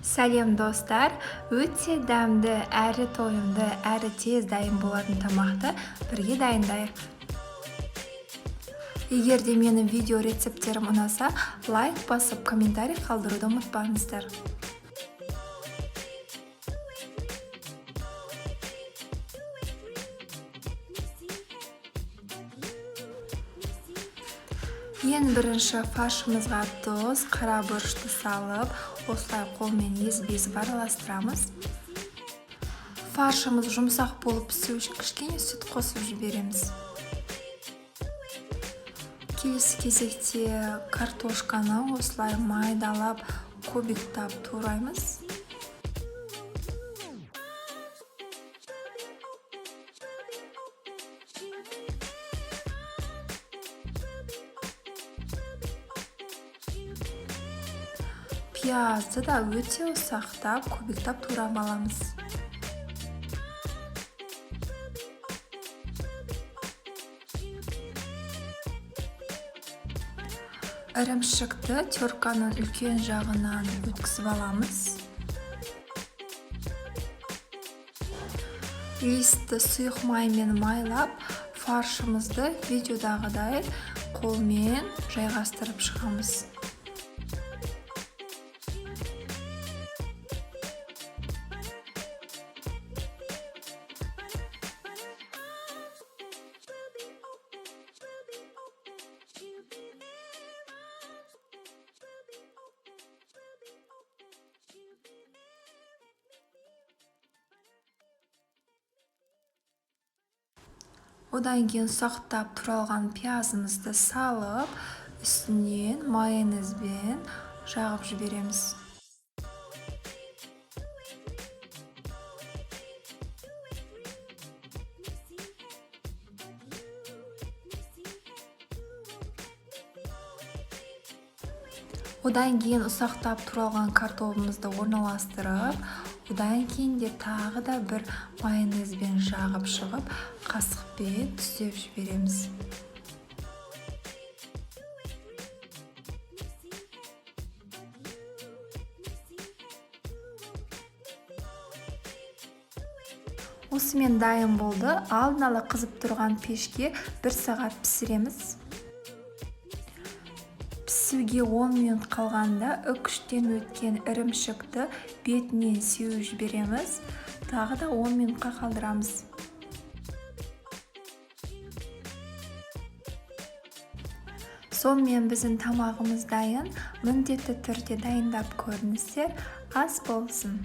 Сәлем, достар! Өте дәмді, әрі тойымды, әрі тез дайын болатын тамақты бірге дайындайық. Егер де менің видео рецепттерім ұнаса, лайк басып, комментарий қалдыруды ұмытпаңыздар. Ең бірінші фаршымызға тұз, қара бұрышты салып, осылай қолмен езіп-езіп араластырамыз. Фаршымыз жұмсақ болып пісу үшін кішкене сүт қосып жібереміз. Келесі кезекте картошканы осылай майдалап, кубиктап тураймыз. Пиязды да өте ұсақтап, кубиктап турап аламыз. Ірімшікті терканың үлкен жағынан өткізіп аламыз. Листті сұйық маймен майлап, фаршымызды видеодағыдай қолмен жайғастырып шығамыз. Одан кейін ұсақтап туралған пиязымызды салып, үстінен майонезбен жағып жібереміз. Одан кейін ұсақтап туралған картобымызды орналастырып, одан кейін де тағы да бір майонезбен жағып шығып, қасықпен түстеп жібереміз. Осымен дайын болды. Алдын ала қызып тұрған пешке 1 сағат пісіреміз. Пісуге 10 минут қалғанда үкіштен өткен ірімшікті бетінен сеуіп жібереміз. Тағы да 10 минутқа қалдырамыз. Сонымен біздің тамағымыз дайын. Міндетті түрде дайындап көріңіздер. Ас болсын!